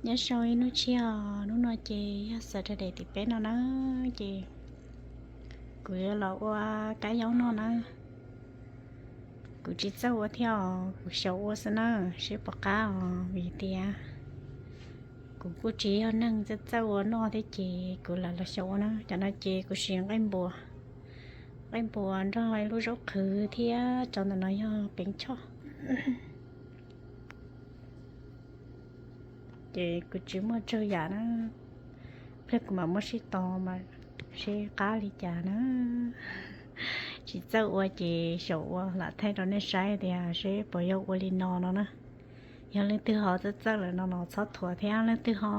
Nyob zoo ib hnub tshiab os, hnub no ces yog Saturday tim peb no na, ces kuv yuav los ua kab yaub noj na. Kuv tsis txawj ua thiab os, kuv xyaum ua xwb na, seb puas qab os, vim tias kuv kuj tsis yog neeg txawj txawj ua noj thiab ces kuv lam los xyaum ua na. Cov no ces kuv siv nqaij npua, nqaij npua nrog ib lub zaub qhwv thiab cov ntawm no yog peev choj. Ces kuv tsis muaj tsawg yam na, pliag kuv mam muab sib tos mas seb qab li cas na. Tsis txawj ua ces xyaum ua lam thaij rau nej saib tias seb puas yog ua li no no na. Yog leej twg ho txawj txawj lawm no los txhob thuam thiab, leej twg ho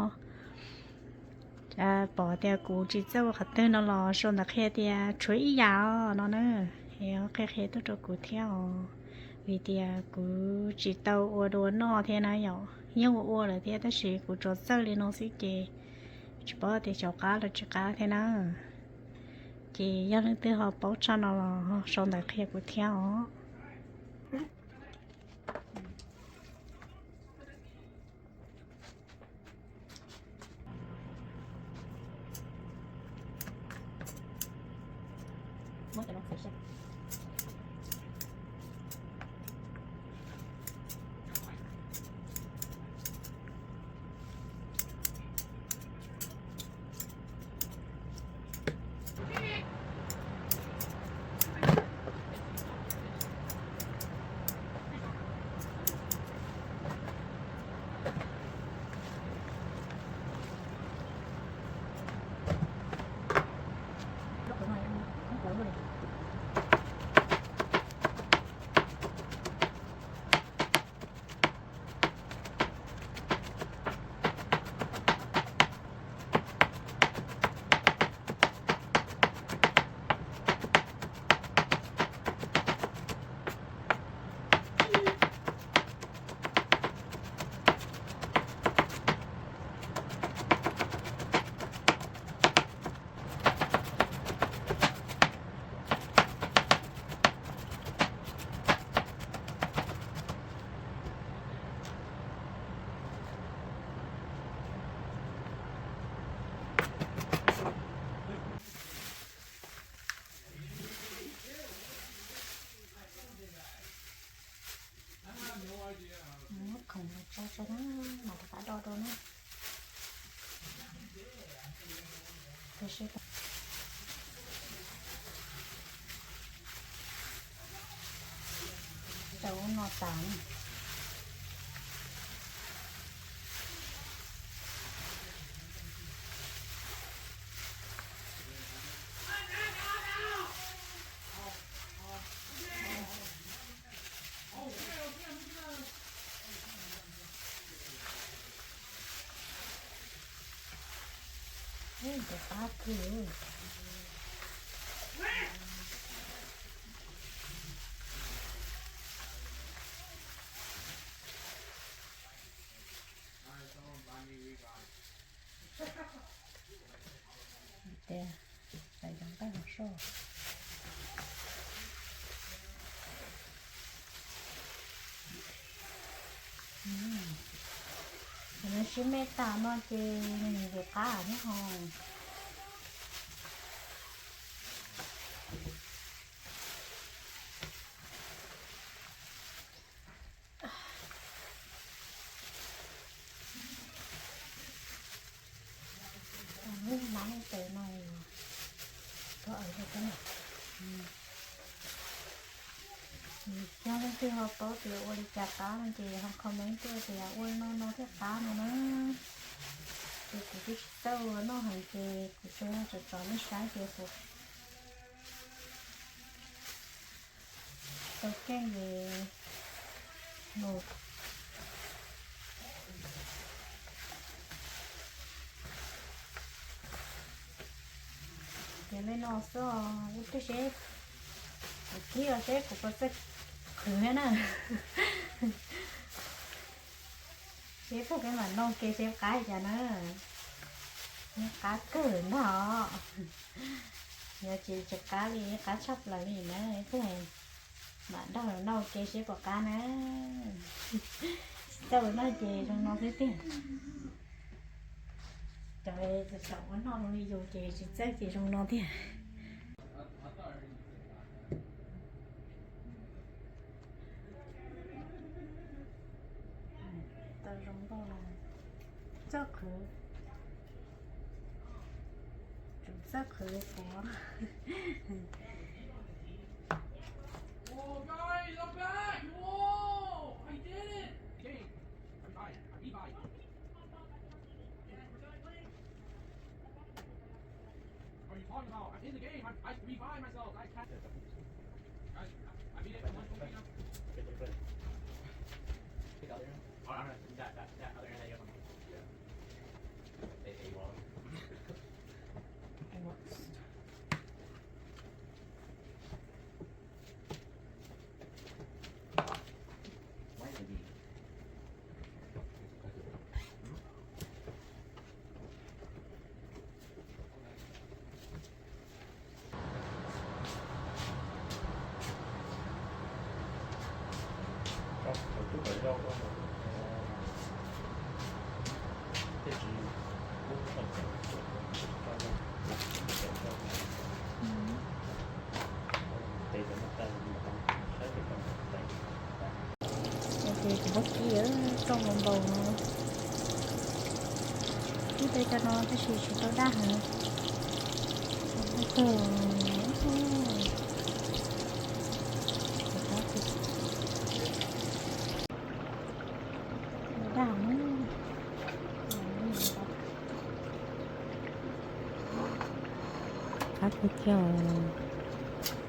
pom tias kuv tsis txawj ua qhov twg no los sau ntawv qhia tias tshuav ib yam os no na, es qhia qhia tuaj rau kuv thiab os. Vim tias kuv tsis tau ua dua noj thiab na yom, yeej ua ua lawm thiab tab sis kuv tsuas txawj li no xwb ces tsis paub tias xyaum qab los tsis qab thiab na. Ces yog leej twg ho paub tshaj no los sau ntawv qhia kuv thiab os. Muab khoom los tso tso na, mam rov qab do dua na. Rau no tas na. Tab sis qab kawg. Tias, txais cov nqaij hauv soj. Cov no sib me tas no ces nws yuav qab thiab ho. Lub hnab tes no, koj aws rau koj. Yog leej twg ho paub tias ua li cas qab no ces ho comment tuaj tias ua no no thiaj qab no na. Ces kuv twb tsis txawj ua noj heev ces kuv tsuas yog tsom tsom nej saib ces kuv tau keej es mus. Ces li no xwb, ib pliag seb kuv kib os seb kuv puas txawj qhwv thiab na. Seb pheej peb mam noj ke seb qab li cas na. Qab kawg ntag os. Yog tsis tsis qab li, qab tshaj plaws li na, pheej mam nrog noj ke seb puas qab na. Tsis txawj noj ces zoo no xwb tiag. Xav ua noj zoo li yus ces tsis txawj ces zoo no tiag. Tau zoo nkauj no. Txawj qhwv, tsum txawj qhwv li kuv. Are you talking about? I'm in the game. I'm, I revive myself. I can't. I, I beat it one point, you know? Take the other end? Or, I don't know, that, that, that other end that you have on. Yeah. They, they won't. It works. Ces kuv muab kib rau npaum npaum no, kib tej cov no tab sis tsis tau daj heev. Tag, daj heev. Qab kawg thiab,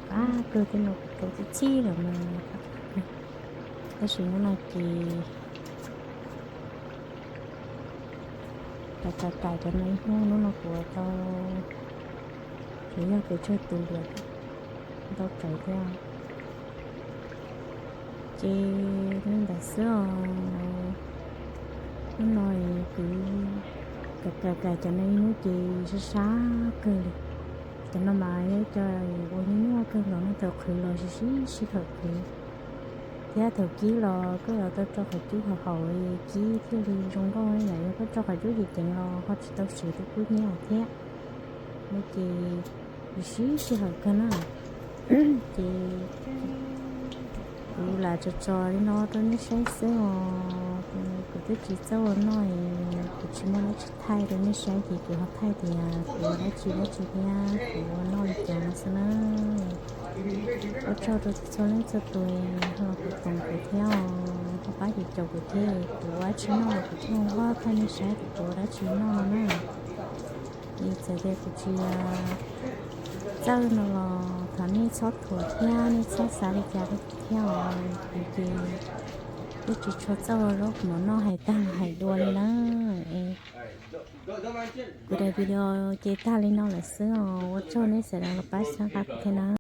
qab kawg thiab no kuv rau txhij txhij lawm mas qab kawg. Tab sis hnub no ces cov cov cais cov no ib hnub, hnub no kuv ua tau, tsuas yog pes tsawg tus lawm, ntau tsawv thiab. Ces li ntawd xwb os. Hnub no kuv cov cais cov no ib hnub ces sab sab kawg li. Cov no mas yog cov uas nyuaj nyuaj kawg nkaus no, thaum qhwv los sib sib sij hawm qhwv, thiab thaum kib los koj yuav tau tso qhov cub haum haum kib thiaj li zoo nkauj na. Yog koj tso qhov cub ceev ceev los ho tsis tau siav tus kub hnyiab thiab. No ces kuv sib sij hawm kawg na. Ces kuv lam tso tso li no rau nej saib xwb os. Kuv twb tsis txawj ua noj, kuv tsis muaj dab tsi thaij rau nej saib ces kuv ho thaij tias kuv ua dab tsi dab tsi thiab kuv ua noj li cas no xwb na. Ua tsaug rau txhua leej txhua tus ho los koom kuv thiab os, ho pab caum kuv thiab. Kuv ua dab tsi noj los kuv thiaj ua thaij nej saib tias kuv ua dab tsi noj no na. Es txawm tias kuv tsis txawj no los thov nej txhob thuam thiab nej txhob xav li cas rau kuv thiab os. Kuv ces twb tsis tshua txawj ua zaub mov noj hais tag hais dua li na. Es kuv daim video ces tag li no lawm xwb os. Ua tsaug nej sawv daws los pab sab nqa kuv thiab na.